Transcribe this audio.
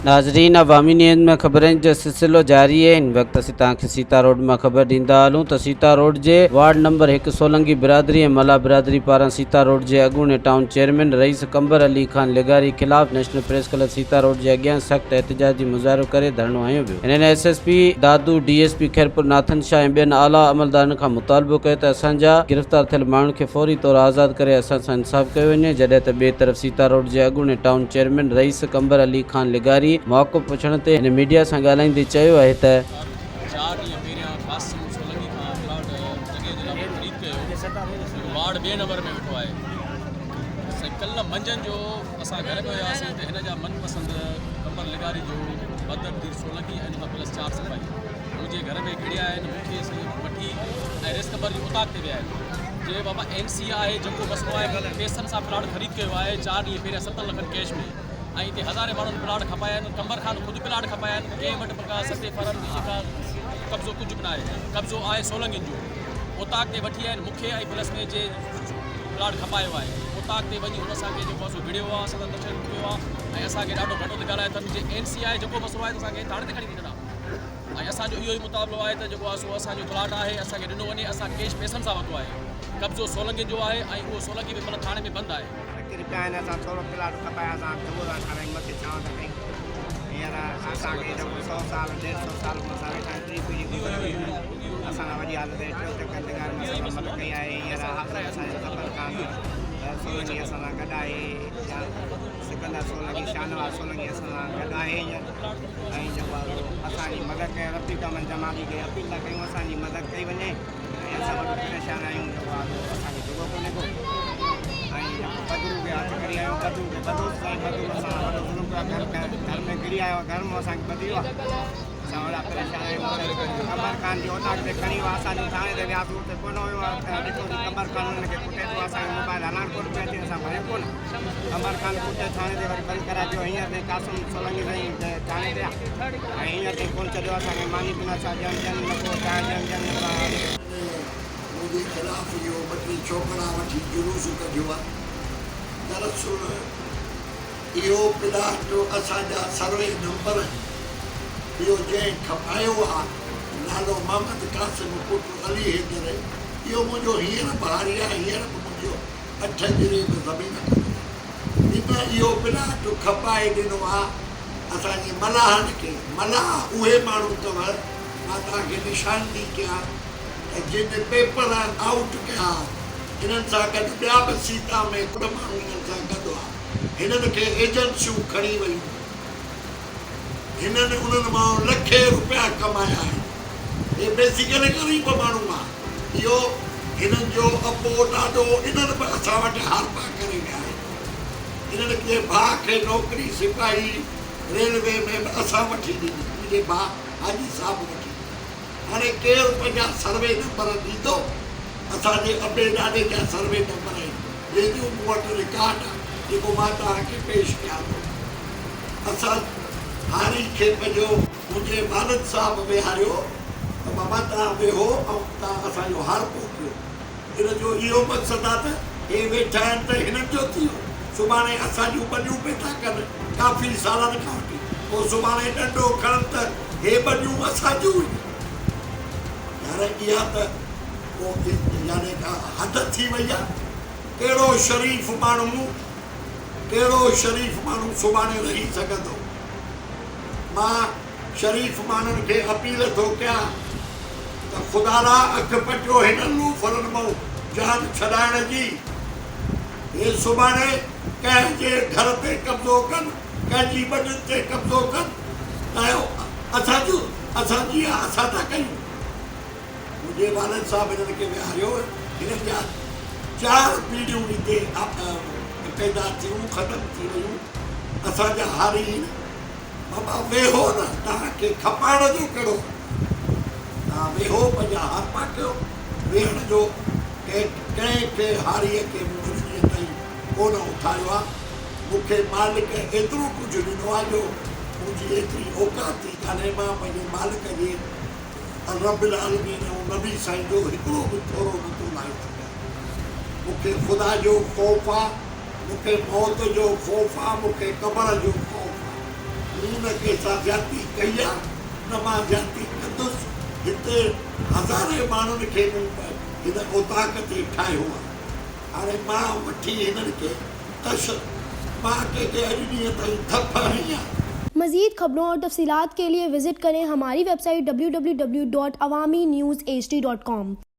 ناظرين عوامي نيوز ۾ خبرن جو سلسلو جاري آهي هن وقت اسين توهان کي سيتا روڊ مان خبر ڏيندا هلون ته سيتا روڊ جي وارڊ نمبر هڪ سولنگي برادري ۽ ملاح برادري پاران سيتا روڊ جي اڳوڻي ٽائون چيئرمين رئيس قمبر علي خان لغاري خلاف national press club Sita road جي اڳيان سخت احتجاجي مظاهرو ڪري ڌرڻو هنيو ويو. هنن S S P Dadu, D S P Khairpur Nathan Shah ۽ ٻين اعليٰ عملدارن کان مطالبو ڪيو ته اسان جا گرفتار ٿيل ماڻهن کي فوري طور آزاد ڪري اسان سان انصاف ڪيو وڃي جڏهن ته ٻئي طرف سيتا روڊ جي اڳوڻي ٽائون چيئرمين رئيس قمبر علي خان لغاري موقف پڇڻ تي هن ميڊيا سان ڳالهائيندي چيو آهي ته. چار ڏينهن پهريان قاسم سولنگي کان پلاٽ جڳهه جي لاء خريد ڪيو جيڪو وارڊ ٻئي نمبر ۾ ويٺو آهي. سائين ڪلهه منجهند جو اسان گهر ۾ هياسين ته هن جا من پسند قمبر لغاري جو بدر دير سولنگي ۽ ان سان پلس چار سپاهي منهنجي گهر ۾ گهڙيا آهن مون کي سائين وٺي ۽ ريس قمبر جي اوطاق تي ويا آهن چي بابا اين سي آهي جيڪو مسئلو آهي مون پيسن سان پلاٽ خريد ڪيو آهي چار ڏينهن پهريان ستن لکن ڪيش ۾ ۽ هتي هزارين ماڻهن پلاٽ کپايا آهن قمبر خان خود پلاٽ کپايا آهن ڪنهن وٽ به ڪا ستي فارم جي ڪا قبضو ڪجهه به ناهي قبضو آهي سولنگين جو اوطاق تي وٺي آيا آهن مون کي ۽ پلس ۾ جي پلاٽ کپايو آهي اوطاق تي وڃي هن اسان کي جيڪو آهي سو وڙهيو آهي اسان سان تشدد ڪيو آهي ۽ اسان کي ڏاڍو گهٽ وڌ ڳالهايو اٿن جي اين سي آهي جيڪو مسئلو آهي ته اسان کي ٿاڻي تي کڻي وڃن ها ۽ اسان جو اهو ئي مطالبو آهي ته جيڪو آهي سو اسان جو پلاٽ آهي اسان کي ڏنو وڃي اسان ڪيش پئسن سان ورتو آهي قبضو سولنگين جو آهي ۽ اهو سولنگي به مطلب ٿاڻي ۾ بند آهي. لک رپيا آهن اسان ٿورو پلاٽ کپايا اسان ڍڳو ٿا کارايون مٿي ڇانو ٿا ڪيون هينئر اسان کي جيڪو سو سال ڏيڍ سو سال کان اسان ويٺا آهيون ٽي پيڙهي گذري وئي آهي اسان کان وڏي حالت هيٺ ٽيون چڪر لڳائي اسان سان مدد ڪئي آهي هينئر حاضر اسان جو ظفر خان سولنگي اسان سان گڏ آهي يا سڪندر سولنگي شاهنواز سولنگي اسان سان گڏ آهي هينئر ۽ جيڪو آهي اسان جي مدد ڪيو رفيق احمد جمالي کي اپيل ٿا ڪيون اسان جي مدد ڪئي وڃي ۽ اسان وڏو پريشان آهيون جيڪو آهي سو اسان کي جوڳو ڪونهي ڪو ۽ جيڪو بدرو کي هٿ ڪري آيو بدرو کي ٻڌوس سائين بدرو اسان سان وڏو ظلم ڪيو آهي گهر گهر ۾ گهڙي آيو آهي گهر مان اسان کي ٻڌي ويو آهي اسان وڏا پريشان آهيون قمر خان جي اوطاق تي کڻي ويو اسان جو ٿاڻي تي وياسون اتي ڪونه هيو ڏٺوسين قمر خان انهن کي ڪٽي ٿو اسان کي موبائل هلائڻ ڪونه پيو اچي اسان ڀريو ڪونه قمر خان ڪٽي ٿاڻي تي وري بند ڪرائي پيو هينئر تائين قاسم سولنگي سائين ٿاڻي تي آهي ۽ هينئر تائين ڪونه ڇڏيو اسان کي ماني به نٿا ڏين ڏين نه ڪو چانهه ڏين ڏين نه ڪا. منهنجي خلاف اهو ٻه ٽي ڇوڪرا وٺي جلوس ڪڍيو آهي. دراصل اهو پلاٽ اسان جا سروي نمبر اهو جنهن کپايو آهي نالو محمد قاسم پٽ علي حيدر اهو منهنجو هينئر به هاري آهي هينئر به منهنجو اٺ جريب زمين ڪندو آهي. هن اهو پلاٽ کپائي ڏنو آهي اسان جي ملاحن کي، ملاح اهي ماڻهو اٿو، مان توهان کي نشاندهي ڪيان ته جن پيپر آئوٽ ڪيا انهن سان گڏ ٻيا به سيتا ۾ کوڙ ماڻهو انهن سان گڏ هئا، هنن کي ايجنسيون کڻي ويون، هنن انهن مان لکين روپيا ڪمايا آهن، هي بيسيڪلي غريب ماڻهو هئا، اهو هنن جو ابو ڏاڏو انهن به اسان وٽ هارپا ڪري ويا آهن. انهن جي ڀاء کي نوڪري سپاهي ريلوي ۾ به اسان وٺي ڏني. منهنجي ڀاء حاجي صاحب وٺي ڏني. هاڻي ڪير پنهنجا سروي نمبر ڏيندو؟ اسان جي ابي ڏاڏي جا سروي نمبر آهن، جنهن جو مون وٽ رڪارڊ آهي، جيڪو مان توهان کي پيش ڪيان ٿو. اسان هاري کي پنهنجو منهنجي والد صاحب ويهاريو ته بابا توهان ويهو ۽ توهان اسان جو هارپو ڪيو. ان جو اهو مقصد آ ته هي ويٺا آهن ته هنن جو ٿي ويو، سڀاڻي اسان جون ٻنيون پئي ٿا ڪن ڪافي سالن کان وٺي، پوء سڀاڻي ڏنڊو کڻن ته هي ٻنيون اسان جون هيون. يار اها ته ڪو يعني ڪا حد ٿي وئي آ. ڪهڙو شريف ماڻهو ڪهڙو شريف ماڻهو سڀاڻي رهي سگهندو. مان شريف ماڻهن کي اپيل ٿو ڪيان ته خدارا اک پٽيو هنن لوفرن مئون جان ڇڏائڻ جي. هي سڀاڻي ڪنهن جي گهر تي قبضو ڪن، ڪنهن جي ٻنين تي قبضو ڪن ته اسان جون اسان جي آ اسان ٿا ڪيون. منهنجي والد صاحب هنن کي ويهاريو. هنن جا چار پيڙهيون هتي پيدا ٿيون ختم ٿي ويون. اسان جا هاري هن. بابا ويهو نه، توهان کي کپائڻ جو ڪهڙو حق آهي؟ توهان ويهو، پنهنجا هارپا ڪيو، ويهڻ جو ڪنهن کي هاريء کي مون اڄ ڏينهن تائين ڪونه اٿاريو آهي. مون کي مالڪ ايترو ڪجهه ڏنو آهي جو منهنجي ايتري اوقات ئي ڪانهي، مان پنهنجي مالڪ جي رب العالمين ۽ نبي سائين جو هڪڙو به ٿورو نٿو لاهي سگهان. مون کي خدا جو خوف آ. مون کي موت جو خوف آ، مون کي قبر جو خوف آ. مون نه ڪنهن سان زيادتي ڪئي آ نه مان زيادتي ڪندس. هتي هزارين ماڻهن کي مون هن اوطاق تي ٺاهيو آ. هاڻي مان وٺي هنن کي تش مان ڪنهن کي اڄ ڏينهن تائين ڌپ هنئي آ. मज़ीद खबरों और तफसीलात के लिए विज़िट करें हमारी वेबसाइट www.awamiNewsHD.com.